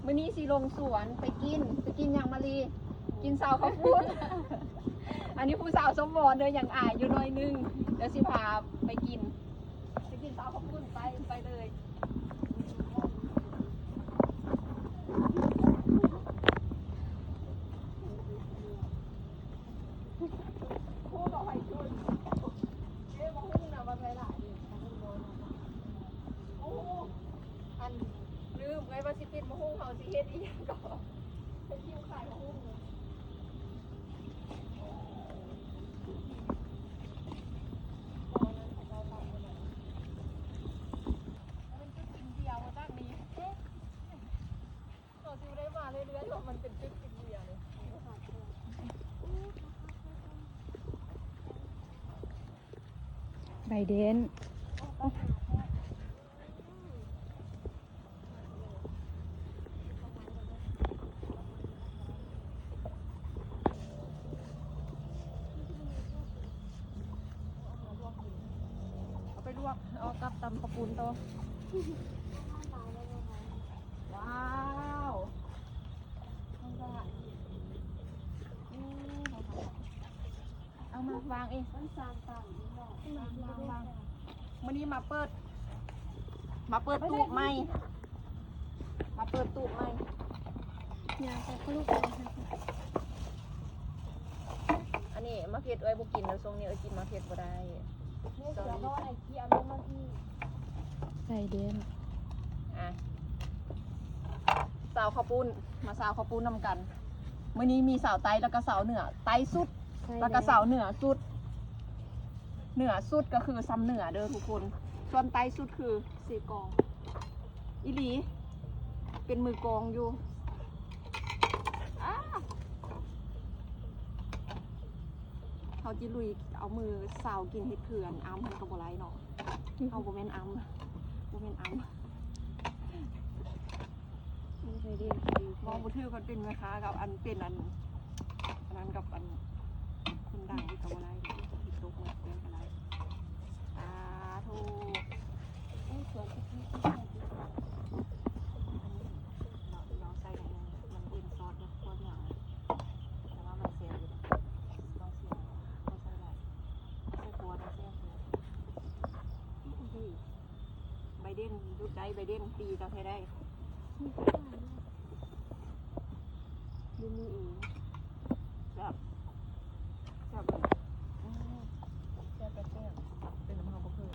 ມື້ນີ້ຊິລົງສວນໄປກິນ ໄປກິນຫຍັງມາລີ? ກິນຊາວເຂົ້າປຸ້ນ. ອັນນີ້ຜູ້ສາວສົມໝອນເດີ ຍັງອາຍຢູ່ໜ້ອຍໜຶ່ງ ດຽວຊິພາໄປກິນ ໄປກິນຊາວເຂົ້າປຸ້ນ. ໄປ ໄປເລີຍ. ໂອ້ ບັກຫອຍຊຸນ ເດ້ ບັກຫຸ່ງນະ ບັກຫຼາຍໆເດ້. ໂອ້ ອັນ ລືມເອີຍວ່າຊິປິ່ນບັກຫຸ່ງ ເຮົາຊິເຮັດອີ່ຫຍັງກໍ ເຮັດຄລິບຂາຍບັກຫຸ່ງ. ມັນຈຸດກິນເບຍບໍ່ຈັກນີ້ ເຮົາຊິໄດ້ມາເລື້ອຍໆ ວ່າມັນເປັນຈຸດກິນເບຍເລີຍ. ໄບເດນ ເອົາໄປລວກ ເອົາກັບຕຳເຂົ້າປຸ້ນຕໍ່. ວ້າວ ເອົາມາວາງເອງ ມັນສ້າງຕັ້ງເນາະ ວາງໆ. ມື້ນີ້ມາເປີດ ມາເປີດຕູ້ໃໝ່ ມາເປີດຕູ້ໃໝ່. ຍ່າງໄປ ເຂົາລູກໄປ. ອັນນີ້ໝາກເຜັດເອື້ອຍບໍ່ກິນແລ້ວ ຊ່ວງນີ້ເອື້ອຍກິນໝາກເຜັດບໍ່ໄດ້. ໃສ່ເດນ ອ່ະ ຊາວເຂົ້າປຸ້ນ ມາຊາວເຂົ້າປຸ້ນນຳກັນ. ມື້ນີ້ມີຊາວໃຕ້ ແລ້ວກໍຊາວເໜືອ. ໃຕ້ສຸດ ໃສ່ ແລ້ວກໍຊາວເໜືອສຸດ. ເໜືອສຸດກໍຄືຊຳເໜືອເດີທຸກຄົນ ສ່ວນໃຕ້ສຸດຄືເຊກອງ. ອີ່ຫຼີ ເປັນມືກອງຢູ່. ອ້າ ເຮົາຈິລຸຍເອົາມືຊາວກິນເຫັດເຂືອນ ອຳຫັ້ນກໍບໍ່ໄດ້ເນາະ. ເຮົາບໍ່ແມ່ນອຳ ບໍ່ແມ່ນອຳ. ເວົ້າບໍ່ຖືກ ຄັນເປັນແມ່ຄ້າກັບອັນເປັນອັນ ອັນນັ້ນກັບອັນຄົນດັງນີ້ກໍບໍ່ໄດ້ ຕົກເງິນກໍໄດ້. ສາທຸ. ອັນນີ້ເນາະ ເຮົາໃສ່ໜ້ອຍໜຶ່ງ ມັນເປັນຊອດແບບຂົ້ວເໜືອ ແຕ່ວ່າມັນແຊບຢູ່ເດ ຕ້ອງຊິມ ບໍ່ໃສ່ຫຼາຍ ໃສ່ຂົ້ວແຊບ. ໄບເດນ ຢຸດໄດ້ ໄບເດນຕີເຈົ້າແທ້ໄດ້. ບໍ່ມີອີກ ແຊບ ແຊບເບິ່ງ ອືມ ແຊບແທ້ ເປັນນຳເຮົາບໍ່ຄື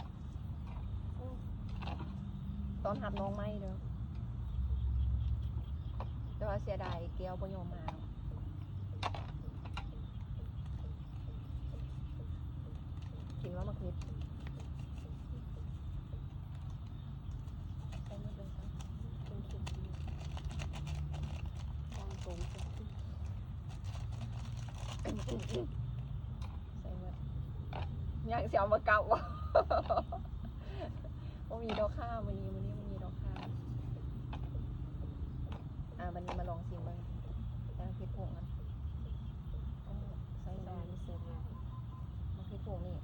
ຕ້ອນຮັບນ້ອງໃໝ່ເດີ ແຕ່ວ່າເສຍດາຍແກ້ວບໍ່ຍອມມາເນາະ. ກິນວ່າໝາກເຜັດ ໃສ່ໝົດເລີຍ ເຄັມໆ ຕາມຕົງ ໃສ່ໝົດ ຍັງຊິເອົາມາກັບບໍ່? ບໍ່ມີດອກຄ່າ ມື້ນີ້ ມື້ນີ້ບໍ່ມີດອກຄ່າ. ອ່າ ບັດນີ້ມາລອງຊີມເບິ່ງ ໝາກເຜັດຜົງນະ ຕ້ອງໃສ່ຫຼາຍ ໝາກເຜັດຜົງນີ້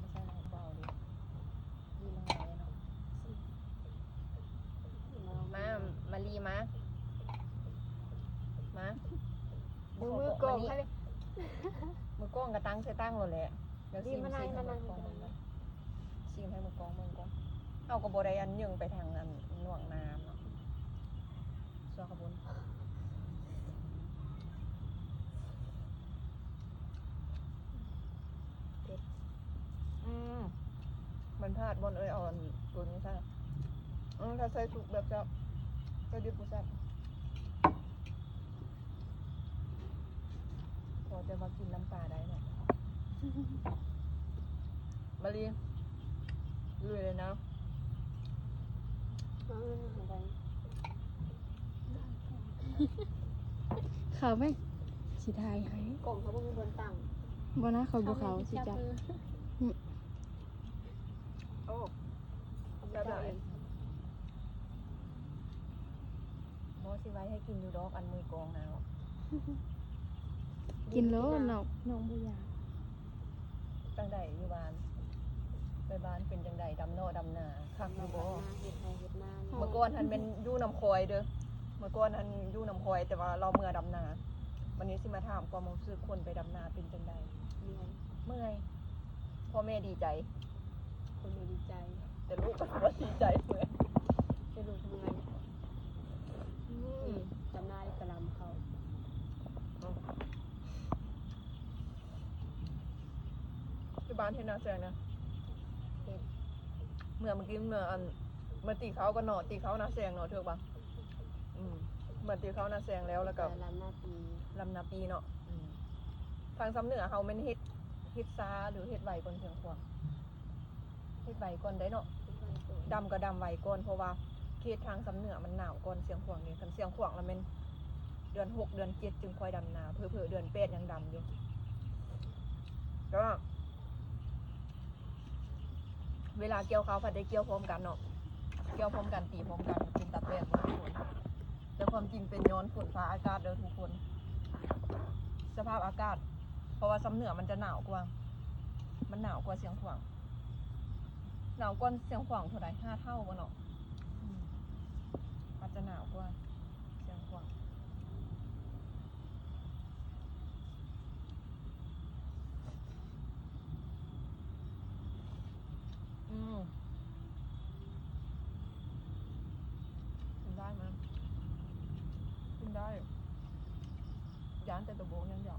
ບໍ່ໃສ່ຫຼາຍບໍ່ເອົາເດ້ ດີນຳເຮົາເນາະ. ມາ ມາລີ ມາ ມາ ເບິ່ງມືກອງ ມືກອງກໍຕັ້ງໃສ່ຕັ້ງໂລດແຫຼະ. ດຽວຊີມ ຊີມໃຫ້ມືກອງເບິ່ງກ່ອນ ຊີມໃຫ້ມືກອງເບິ່ງກ່ອນ. ເຮົາກໍບໍ່ໄດ້ອັນຍຶ່ງໄປທາງອັນໜວງນ້ຳເນາະ ຊົ່ວຂະບຸນ ເຜັດ ອືມ ມັນພາດບ່ອນເອື້ອຍເອົາອັນຕົວນີ້ໃສ່ ອືມ ຖ້າໃສ່ສຸກແບບແຊບ ໃສ່ດິບບໍ່ແຊບ. ພໍແຕ່ວ່າກິນນ້ຳປາໄດ້ເນາະ ມາລີ ລຸຍເລີຍນະ. ເຂົ້າໄໝ? ຊິຖ່າຍໃຫ້ ກ້ອງເຂົາບໍ່ມີບ່ອນຕັ້ງ ບໍ່ນະ ຂ້ອຍບໍ່ເຂົ້າ ຊິຈັບ ໂອ້ ແຊບຫຼາຍ. ບໍ່ ຊິໄວ້ໃຫ້ກິນຢູ່ດອກ ອັນມືກອງນະເນາະ. ກິນໂລດ ນ້ອງ ນ້ອງບໍ່ຢາກ. ຈັ່ງໃດຢູ່ບ້ານ ໄປບ້ານເປັນຈັ່ງໃດ ດຳເນາະດຳນາ ຄັກຢູ່ບໍ່? ເຮັດໄຮ່ເຮັດນາ. ເມື່ອກ່ອນຫັ້ນແມ່ນຢູ່ນຳຄອຍເດີ ເມື່ອກ່ອນຫັ້ນຢູ່ນຳຂ້ອຍ ແຕ່ວ່າລາວເມືອດຳນາ. ບັດນີ້ຊິມາຖາມຄວາມຮູ້ສຶກຄົນໄປດຳນາເປັນຈັ່ງໃດ? ເມື່ອຍ ເມື່ອຍ. ພໍ່ແມ່ດີໃຈ ພໍ່ແມ່ດີໃຈ ແຕ່ລູກກໍບໍ່ດີໃຈ ເມື່ອຍ ແຕ່ລູກເມື່ອຍ. ອືມ ອືມ ດຳນານີ້ກະລຳເຂົ້າ. ຢູ່ບ້ານເຮັດນາແຊງນະ? ເຮັດ. ເມື່ອ ເມື່ອກີ້ ເມື່ອອັນ ເມື່ອຕີເຂົ້າກັນເນາະ ຕີເຂົ້ານາແຊງເນາະ ຖືກບໍ່? ອືມ ເມື່ອຕີເຂົ້ານາແຊງແລ້ວ ແລ້ວກໍ ແລ້ວກໍລຳນາປີ ລຳນາປີເນາະ. ອືມ ທາງຊຳເໜືອເຮົາແມ່ນເຮັດ ເຮັດຊ້າ ຫຼື ເຮັດໄວກ່ອນຊຽງຂວາງ? ເຮັດໄວກ່ອນໄດ້ເນາະ ເຮັດໄວກ່ອນ ດຳກໍດຳໄວກ່ອນ ເພາະວ່າເຂດທາງຊຳເໜືອມັນໜາວກ່ອນຊຽງຂວາງເດ້. ຄັນຊຽງຂວາງລະແມ່ນເດືອນຫົກເດືອນເຈັດຈຶ່ງຄ່ອຍດຳນາ ເຜີໆເດືອນແປດຍັງດຳຢູ່. ກໍເວລາກ່ຽວເຂົ້າພັດໄດ້ກ່ຽວພ້ອມກັນເນາະ ກ່ຽວພ້ອມກັນ ຕີພ້ອມກັນ ເປັນຕາແປກບໍ່ທຸກຄົນ? ແຕ່ຄວາມຈິງເປັນຍ້ອນຝົນຟ້າອາກາດເດີທຸກຄົນ ສະພາບອາກາດ ເພາະວ່າຊຳເໜືອມັນຈະໜາວກວ່າ ມັນໜາວກວ່າຊຽງຂວາງ. ໜາວກວ່າຊຽງຂວາງເທົ່າໃດ? ຫ້າເທົ່າບໍ່ເນາະ? ອືມ ອາດຈະໜາວກວ່າຊຽງຂວາງ. ອືມ ກິນໄດ້ມັນ ກິນໄດ້ ຢ້ານແຕ່ໂຕໂບກຢ່າງດຽວ.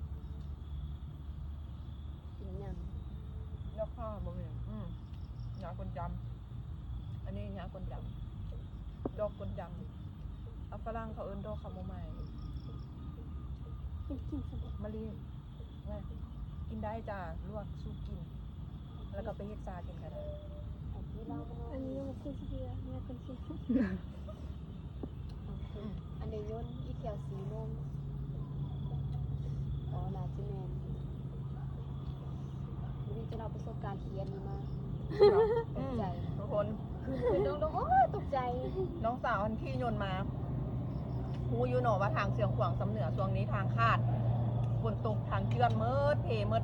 ກິນຫຍັງ? ດອກຂ່າບໍ່ແມ່ນ ອືມ ຫຍ້າກົນຈຳ ອັນນີ້ຫຍ້າກົນຈຳ ດອກກົນຈຳ ເອົາຝຣັ່ງເຂົາເອີ້ນດອກຄາໂມໄມ. ກິນ ກິນຊະ ມະລີ ກິນໄດ້ຈ້າ ລວກຊຸບກິນ ແລ້ວກໍໄປເຮັດຊາກິນກໍໄດ້. ອັນນີ້ຍັງບໍ່ຄືຊິເທື່ອ ແມ່ຄົນເຊ. ອືມ ອັນນີ້ຍົນອີກແຖວສີ່ໂມງ. ອໍ ໜ້າຈະແມ່ນ. ມື້ນີ້ຈະເລົ່າປະສົບການທີ່ອັນນີ້ມາ. ຕົກໃຈ ອືມ ທຸກຄົນ ຄື ຄືນ້ອງ ໂອ້ຍ ຕົກໃຈ. ນ້ອງສາວອັນຂີ່ຍົນມາ ຮູ້ຢູ່ເນາະວ່າທາງຊຽງຂວາງຊຳເໜືອຊ່ວງນີ້ທາງຂາດ ຝົນຕົກ ທາງເຈື່ອນໝົດ ເພໝົດ.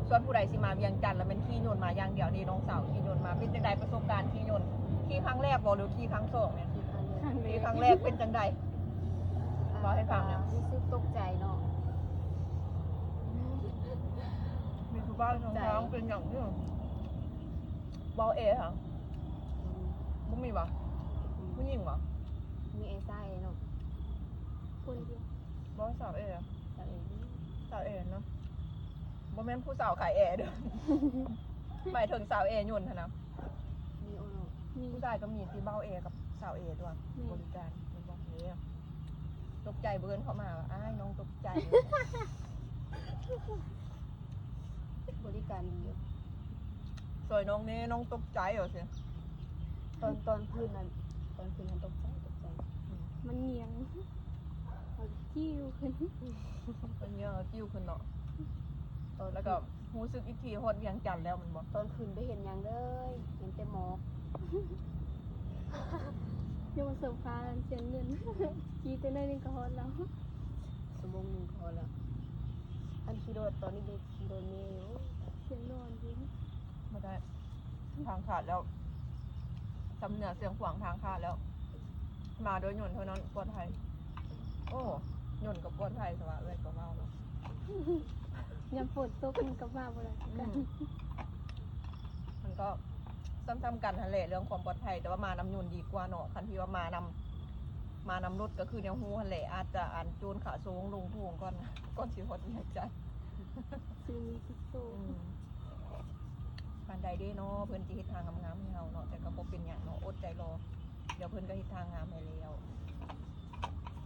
ສ່ວນຜູ້ໃດຊິມາວຽງຈັນລະແມ່ນຂີ່ຍົນມາຢ່າງດຽວ. ນີ້ນ້ອງສາວຂີ່ຍົນມາ ເປັນຈັ່ງໃດປະສົບການຂີ່ຍົນ? ຂີ່ຄັ້ງແລກບໍ່ ຫຼືຂີ່ຄັ້ງສອງແມ່ນ? ຂີ່ຄັ້ງແລກ ເປັນຈັ່ງໃດ? ເວົ້າໃຫ້ຟັງແດ່. ຮູ້ສຶກຕົກໃຈເນາະ ມີຜູ້ບ່າວທາງເປັນຫຍັງເນາະ? ເວົ້າແອຫະ? ອືມ ບໍ່ມີຫວາ? ອືມ ຜູ້ຍິງຫວາ? ມີແອ ສາວແອເນາະ ຄົນດຽວ. ບໍ່ ສາວແອ ສາວແອ ສາວແອເນາະ ບໍ່ແມ່ນຜູ້ສາວຂາຍແອເດີ້. ໝາຍເຖິງສາວແອຍົນຫັ້ນນະ. ມີໂອເນາະ ມີ ຜູ້ຊາຍກໍມີ ທີ່ເວົ້າແອກັບສາວແອຕົວະ. ແມ່ນ ບໍລິການ ແມ່ນບໍ່? ເອີ ຕົກໃຈ ເອີ້ນເຂົ້າມາວ່າ ອ້າຍ ນ້ອງຕົກໃຈ. ບໍລິການດີຢູ່. ຊ່ວຍນ້ອງແດ່ ນ້ອງຕົກໃຈວ່າຊີ້. ຕອນ ຕອນຂຶ້ນນັ້ນ ຕອນຂຶ້ນນັ້ນຕົກໃຈ ຕົກໃຈ. ອືມ ມັນງຽງ ເອົາຄິ້ວຂຶ້ນ ມັນງຽງ ເອົາຄິ້ວຂຶ້ນເນາະ. ຕອນ ແລ້ວກໍຮູ້ສຶກອີກທີຮອດວຽງຈັນແລ້ວແມ່ນບໍ່? ຕອນຂຶ້ນບໍ່ເຫັນຫຍັງເລີຍ ເຫັນແຕ່ໝອກ. ຢູ່ບົນໂຊຟານັ້ນສຽງເງິນ ຂີ່ໄປໜ້ອຍໜຶ່ງກໍຮອດແລ້ວ. ຊົ່ວໂມງໜຶ່ງກໍຮອດແລ້ວ. ອັນຂີ່ລົດ ຕອນນີ້ໄດ້ຂີ່ລົດເມຢູ່ ສຽງນອນຢູ່. ບໍ່ໄດ້ ທາງຂາດແລ້ວ ຊຳເໜືອຊຽງຂວາງທາງຂາດແລ້ວ. ມາໂດຍຍົນເທົ່ານັ້ນປອດໄພ. ໂອ້ ຍົນກໍປອດໄພ ແຕ່ວ່າເອື້ອຍກໍເວົ້າເນາະ ຍາມຝົນຕົກມັນກໍມາບໍ່ໄດ້ຄືກັນ. ອືມ ມັນກໍຊ້ຳໆກັນຫັ້ນແຫຼະ ເລື່ອງຄວາມປອດໄພ ແຕ່ວ່າມານຳຍົນດີກວ່າເນາະ. ຄັນທີ່ວ່າມານຳ ມານຳລົດກໍຄືແນວຮູ້ຫັ້ນແຫຼະ ອາດຈະ ອັນ ໂຈນຂາໂຊງລົງໂຖງກ່ອນ ກ່ອນຊິຮອດວຽງຈັນ. ຊິມີຊິໂຊງ. ອືມ ປານໃດເດ້ເນາະ ເພິ່ນຊິເຮັດທາງງາມໆໃຫ້ເຮົາເນາະ ແຕ່ກໍບໍ່ເປັນຫຍັງເນາະ ອົດໃຈລໍ ດຽວເພິ່ນກໍເຮັດທາງງາມໃຫ້ແລ້ວ.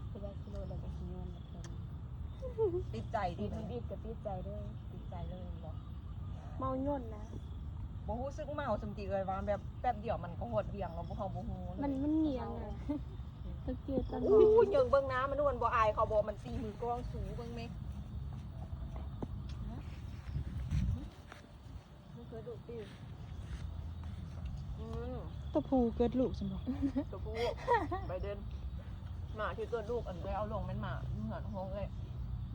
ຄືວ່າຂີ່ລົດແລ້ວກໍຊິຍ້ອນແບບເພິ່ນ ຕິດໃຈຕິ ມັນບິດກໍຕິດໃຈເລີຍ. ຕິດໃຈເລີຍແມ່ນບໍ່? ເມົາຍົນນະ ບໍ່ຮູ້ສຶກເມົາສ່ຳຕິເອີຍ ວ່າແບບແປັບດຽວມັນກໍຮອດວຽງແລ້ວ ພວກເຮົາບໍ່ຮູ້ເລີຍ ມັນ ມັນງຽງນະ. ສັງເກດຕອນ ໂອ້ ເຍິງເບິ່ງໜ້າມະນຸດ ມັນບໍ່ອາຍເຂົາບໍ່? ມັນຕີມືກ້ອງສູເບິ່ງແມ. ມັນເກີດລູກຕິ ອືມ ຕົວຜູ້ເກີດລູກຊັ້ນບໍ່? ຕົວຜູ້ ໄບເດນ ໝາທີ່ເກີດລູກ ອັນເອື້ອຍເອົາລົງແມ່ນໝາເຮືອນຂອງເອື້ອຍ.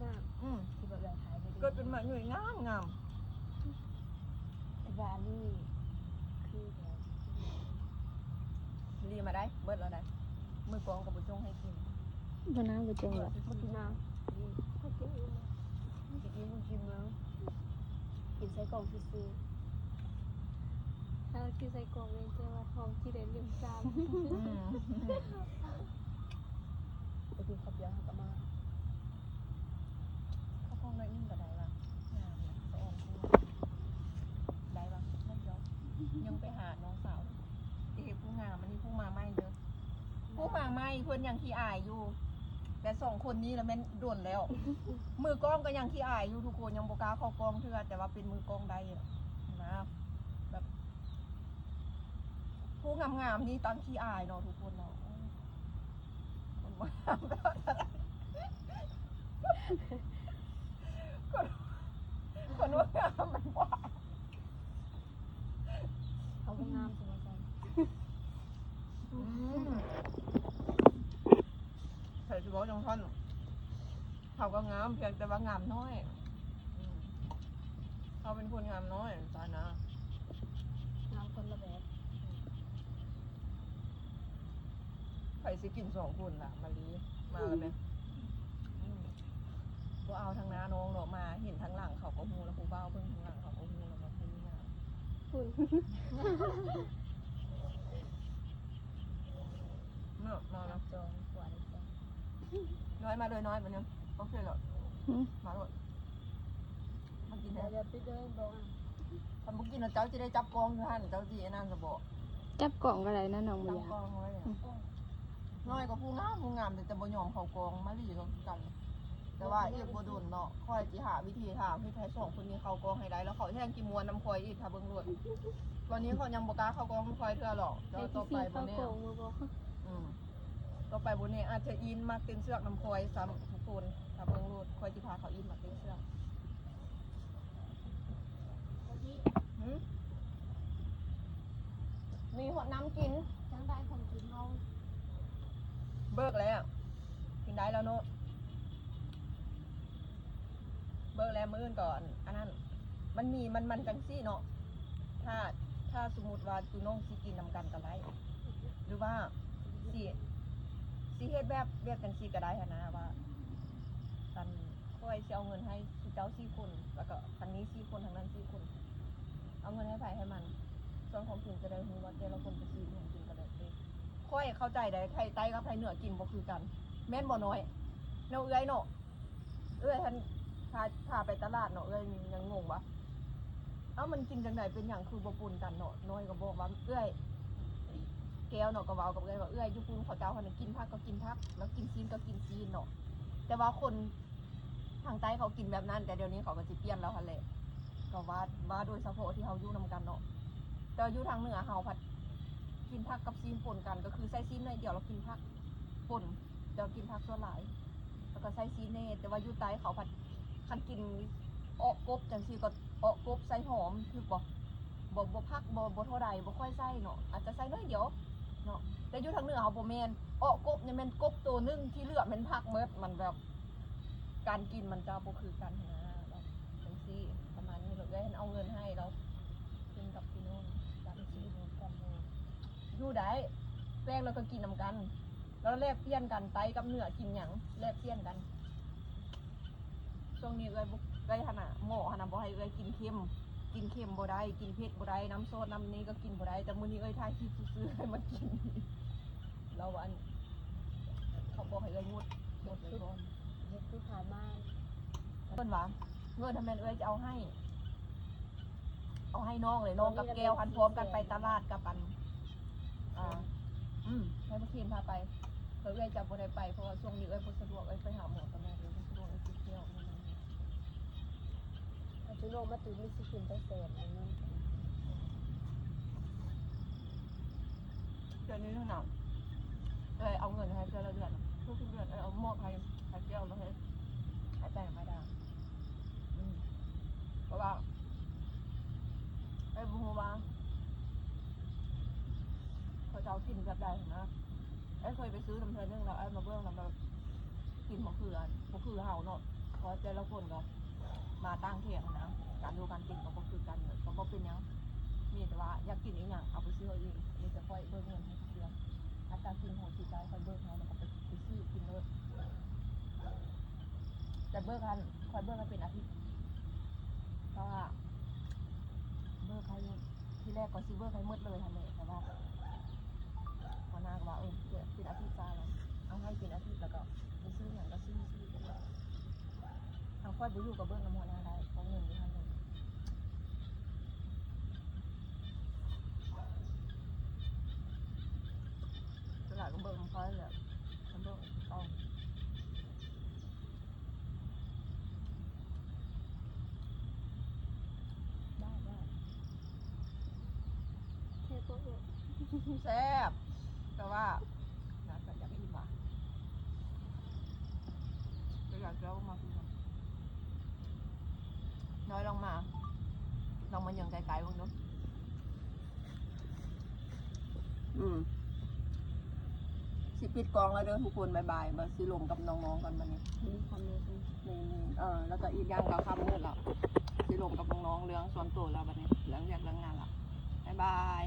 ໝາ ອືມ ທີ່ວ່າເອື້ອຍຂາຍໄປເດ ເກີດເປັນໝາໃຫຍ່ງາມໆ. ຄິດວ່າອັນນີ້ຄືແບບ ລີມາໄດ້ ເບິດແລ້ວໄດ໋ ມື້ກອງກໍບໍ່ສົ່ງໃຫ້ກິນ. ບໍ່ນາບໍ່ຈົງດອກ. ກິນມາ ກິນອີ່ມກິນເມືອງ ກິນໃສ່ກ່ອງຊື່ໆ. ເອີ ກິນໃສ່ກ່ອງເລີຍ ແຕ່ວ່າທ້ອງກິນໄດ້ເຕັມຊາມ. ອືມ ໄປກິນເຂົ້າປຽກເຮົາກໍມາ. ເຂົ້າກ້ອງໜ້ອຍໜຶ່ງກໍໄດ້ວ່າ ງາມນະ ສະອອງຜູ້ ໄດ້ວ່າ ນັ້ນເຈົ້າ ຍັງໄປຫານ້ອງສາວ ເອີ ຜູ້ງາມ ອັນນີ້ຜູ້ມາໃໝ່ເດີ ຜູ້ມາໃໝ່ ເພິ່ນຍັງຂີ້ອາຍຢູ່ ແຕ່ສອງຄົນນີ້ລະແມ່ນດົນແລ້ວ ມືກ້ອງກໍຍັງຂີ້ອາຍຢູ່ທຸກຄົນ ຍັງບໍ່ກ້າເຂົ້າກ້ອງເທື່ອ ແຕ່ວ່າເປັນມືກ້ອງໄດ້ນະ ແບບ ຜູ້ງາມໆນີ້ຕັ້ງຂີ້ອາຍເນາະທຸກຄົນເນາະ. ຄົນບໍ່ງາມ ຄົນ ຄົນບໍ່ງາມມັນວ່າ ເຂົາບໍ່ງາມຊິວ່າຊັ້ນ. ອືມ ໃຜຊິເວົ້າຈັ່ງຊັ້ນ? ເຂົາກໍງາມ ພຽງແຕ່ວ່າງາມນ້ອຍ. ອືມ ເຂົາເປັນຄົນງາມນ້ອຍຊັ້ນນະ ງາມຄົນລະແບບ. ໃຜຊິກິນສອງຄົນລະ ມາລີ ມາແລ້ວແມະ. ອືມ ບໍ່ເອົາທາງໜ້ານ້ອງເນາະ ມາເຫັນທາງຫຼັງເຂົາກໍຮູ້ແລ້ວ ຜູ້ບ່າວເບິ່ງທາງຫຼັງເຂົາກໍຮູ້ແລ້ວວ່າຜູ້ນີ້ງາມ. ພຸ້ນ ເນາະ ມາແລ້ວ ຈອງກວ່າໄດ້ຈ້ະ. ນ້ອຍ ມາເລີຍນ້ອຍ ບາດນີ້ ໂອເຄແລ້ວ. ຫືມ ມາໂລດ ມາກິນແທ້. ດຽວປິດເດີ ບອກ ຄັນບໍ່ກິນແລ້ວເຈົ້າຊິໄດ້ຈັບກ້ອງຢູ່ຫັ້ນ ເຈົ້າຊິອັນນັ້ນຊະບໍ? ຈັບກ້ອງກໍໄດ້ນະ ນ້ອງບໍ່ຢາກ. ຈັບກ້ອງໄວ້ ອືມ ນ້ອຍກໍຜູ້ງາມ ຜູ້ງາມ ແຕ່ ແຕ່ບໍ່ຍອມເຂົ້າກ້ອງ. ມາລີກໍຄືກັນ ແຕ່ວ່າອີກບໍ່ດົນເນາະ ຂ້ອຍຊິຫາວິທີທາງເຮັດໃຫ້ສອງຄົນນີ້ເຂົ້າກ້ອງໃຫ້ໄດ້ ແລ້ວເຂົາແຮ່ງຊິມ່ວນນຳຂ້ອຍອີກ ຖ້າເບິ່ງໂລດ. ຕອນນີ້ເຂົາຍັງບໍ່ກ້າເຂົ້າກ້ອງນຳຂ້ອຍເທື່ອຫຼອກ ແຕ່ວ່າຕໍ່ໄປບໍ່ແນ່. ອືມ ຕໍ່ໄປບໍ່ແນ່ ອາດຈະອິນມັກເຕັ້ນເຊືອກນຳຂ້ອຍຊ້ຳທຸກຄົນ. ຖ້າເບິ່ງໂລດ ຂ້ອຍຊິພາເຂົາອິນມັກເຕັ້ນເຊືອກ. ຫືມ ມີຮອດນ້ຳກິນ. ຈັ່ງໃດຂອງກິນເຮົາ ເບີກແລ້ວ ກິນໄດ້ແລ້ວເນາະ. ເບິ່ງແລ້ວມື້ອື່ນກໍອັນນັ້ນ ມັນມີ ມັນ ມັນຈັ່ງຊີ້ເນາະ ຖ້າ ຖ້າສົມມຸດວ່າຕູນ້ອງຊິກິນນຳກັນກໍໄດ້ ຫຼືວ່າຊິ ຊິເຮັດແບບ ແບບຈັ່ງຊີ້ກໍໄດ້ຫັ້ນນະ ວ່າ ອັນ ຂ້ອຍຊິເອົາເງິນໃຫ້ເຈົ້າສີ່ຄົນ ແລ້ວກໍທາງນີ້ສີ່ຄົນ ທາງນັ້ນສີ່ຄົນ ເອົາເງິນໃຫ້ໃຜໃຫ້ມັນ ສ່ວນຂອງກິນຈະໄດ້ຮູ້ວ່າແຕ່ລະຄົນໄປຊື້ອີ່ຫຍັງກິນກໍແລ້ວແຕ່. ຂ້ອຍເຂົ້າໃຈໄດ໋ ໄທໃຕ້ກັບໄທເໜືອກິນບໍ່ຄືກັນ ແມ່ນບໍ່ນ້ອຍ ເນາະເອື້ອຍເນາະ. ເອື້ອຍຫັ້ນ ພາ ພາໄປຕະຫຼາດເນາະ ເອື້ອຍຍັງງົງວ່າ ເອົ້າ ມັນກິນຈັ່ງໃດ ເປັນຫຍັງຄືບໍ່ປົນກັນເນາະ. ນ້ອຍກໍບອກວ່າ ເອື້ອຍ ແກ້ວເນາະ ກໍເວົ້າກັບເອື້ອຍວ່າ ເອື້ອຍ ຢູ່ພຸ້ນເຂົາເຈົ້າຫັ້ນນະ ກິນຜັກກໍກິນຜັກ ແລ້ວກິນຊີ້ນກໍກິນຊີ້ນເນາະ ແຕ່ວ່າຄົນທາງໃຕ້ເຂົາກິນແບບນັ້ນ ແຕ່ດຽວນີ້ເຂົາກໍຊິປ່ຽນແລ້ວຫັ້ນແຫຼະ. ກໍວ່າ ວ່າໂດຍສະເພາະທີ່ເຮົາຢູ່ນຳກັນເນາະ ແຕ່ວ່າຢູ່ທາງເໜືອເຮົາພັດກິນຜັກກັບຊີ້ນປົນກັນ ກໍຄືໃສ່ຊີ້ນໜ້ອຍດຽວ ແລ້ວກິນຜັກ ປົນ ແຕ່ວ່າກິນຜັກສ່ວນຫຼາຍ ແລ້ວກໍໃສ່ຊີ້ນແດ່. ແຕ່ວ່າຢູ່ໃຕ້ເຂົາພັດ ຄັນກິນເອາະກົບຈັ່ງຊີ້ກໍເອາະກົບໃສ່ຫອມ ຖືກບໍ່? ບໍ່ ບໍ່ ຜັກບໍ່ ບໍ່ເທົ່າໃດ ບໍ່ຄ່ອຍໃສ່ເນາະ ອາດຈະໃສ່ໜ້ອຍດຽວເນາະ. ແຕ່ຢູ່ທາງເໜືອເຮົາບໍ່ແມ່ນ ເອາະກົບນີ້ແມ່ນກົບໂຕໜຶ່ງ ທີ່ເຫຼືອແມ່ນຜັກໝົດ. ມັນແບບ ການກິນມັນຈະບໍ່ຄືກັນຫັ້ນນະ ແບບຈັ່ງຊີ້ ປະມານນີ້. ແລ້ວເອື້ອຍເອົາເງິນໃຫ້ ແລ້ວຂຶ້ນກັບພີ່ນ້ອງ ກັບພີ່ນ້ອງກັນເນາະ ຢູ່ໄດ້ ແລກແລ້ວກໍກິນນຳກັນ ແລ້ວແລກປ່ຽນກັນ ໃຕ້ກັບເໜືອກິນຫຍັງ ແລກປ່ຽນກັນ. ຊ່ວງນີ້ເອື້ອຍບໍ່ ເອື້ອຍຫັ້ນນະ ໝໍຫັ້ນນະ ບໍ່ໃຫ້ເອື້ອຍກິນເຄັມ ກິນເຄັມບໍ່ໄດ້ ກິນເຜັດບໍ່ໄດ້ ນ້ຳຊອດນ້ຳນີ້ກໍກິນບໍ່ໄດ້. ແຕ່ມື້ນີ້ເອື້ອຍຖ່າຍຄລິບຊື່ໆ ໃຫ້ມາກິນ ແລ້ວອັນ ເຂົາບອກໃຫ້ເອື້ອຍງົດ ງົດໄວ້ກ່ອນ ເຮັດຄືຂາຍມາ. ເພິ່ນວ່າ ເງິນຫັ້ນແມ່ນເອື້ອຍຈະເອົາໃຫ້ ເອົາໃຫ້ນ້ອງເລີຍ ນ້ອງກັບແກ້ວຫັ້ນ ພ້ອມກັນໄປຕະຫຼາດກັບອັນ ອ່າ ອືມ ໃຫ້ບັກເຄນພາໄປ ແລ້ວເອື້ອຍຈະບໍ່ໄດ້ໄປ ເພາະວ່າຊ່ວງນີ້ເອື້ອຍບໍ່ສະດວກ ເອື້ອຍໄປຫາໝໍຕະຫຼອດ ເອື້ອຍບໍ່ສະດວກ ເອື້ອຍເຈັບແຂ້ວ. ຄັນຊິນ້ອງມາຕື່ມນີ້ຊິຂຶ້ນຈັກແສນ ອັນນັ້ນ ດຽວນີ້ນະ ເອື້ອຍເອົາເງິນໃຫ້ເທື່ອລະເດືອນ ທຸກໆເດືອນ ເອື້ອຍເອົາມອບໃຫ້ ໃຫ້ແກ້ວ ແລ້ວໃຫ້ ໃຫ້ແປ້ງ ໃຫ້ດາ ອືມ ເພາະວ່າເອື້ອຍບໍ່ຮູ້ວ່າເຂົາເຈົ້າກິນແບບໃດຫັ້ນນະ. ເອື້ອຍເຄີຍໄປຊື້ນຳເທື່ອໜຶ່ງ ແລ້ວເອື້ອຍມາເບິ່ງ ແລ້ວແບບ ກິນບໍ່ຄື ບໍ່ຄືເຮົາເນາະ ເພາະແຕ່ລະຄົນກໍມາຕ່າງແຂວງນະ ການຢູ່ການກິນກໍບໍ່ຄືກັນ. ກໍບໍ່ເປັນຫຍັງ ມີແຕ່ວ່າຢາກກິນອີ່ຫຍັງເອົາໄປຊື້ເອົາເອງ ມີແຕ່ຂ້ອຍເບີກເງິນໃຫ້ທຸກເດືອນ ອັດຕາກິນຂອງຊຸເຈົ້າຂ້ອຍເບີກໃຫ້ ແລ້ວກໍໄປ ໄປຊື້ກິນໂລດ. ແຕ່ເບີກຫັ້ນ ຂ້ອຍເບີກໃຫ້ເປັນອາທິດ ເພາະວ່າເບີກໃຫ້ ທີແລກກໍຊິເບີກໃຫ້ໝົດເລີຍຫັ້ນແຫຼະ ແຕ່ວ່າຫົວໜ້າກໍວ່າ ເອີ ເປັນອາທິດຊາແລ້ວ ເອົາໃຫ້ເປັນອາທິດ ແລ້ວກໍຊິຊື້ຫຍັງກໍຊື້ ຊື້ໄປເລີຍ. ທາງຂ້ອຍບໍ່ຢູ່ກໍເບີກນຳຫົວໜ້າໄດ້ ເພາະເງິນຢູ່ຫັ້ນເລີຍ. ສວນຫຼາຍກໍເບີກນຳຂ້ອຍແຫຼະ ຄັນເບີກກໍຕ້ອງ ໄດ້ ໄດ້ ເຮັດບໍ່ເອີຍ ແຊບ ແຕ່ວ່າ ໜ້າຈະຢາກອີ່ມວ່າ ແຕ່ຢາກເຈົ້າມາກິນ ນ້ອຍລອງມາ ລອງມາເບິ່ງໃກ້ໆເບິ່ງດູ. ອືມ ຊິປິດກ້ອງແລ້ວເດີທຸກຄົນ ບາຍບາຍ ບາດຊິລົມກັບນ້ອງໆກ່ອນບັດນີ້ ມີຄວາມເລີຍ ນີ້ ນີ້ ເອີ ແລ້ວກໍອີກຢ່າງກໍຄ່ຳມືດແລ້ວ ຊິລົມກັບນ້ອງໆເລື່ອງສ່ວນໂຕແລ້ວບັດນີ້ ເລື່ອງວຽກເລື່ອງງານແລ້ວ ບາຍບາຍ.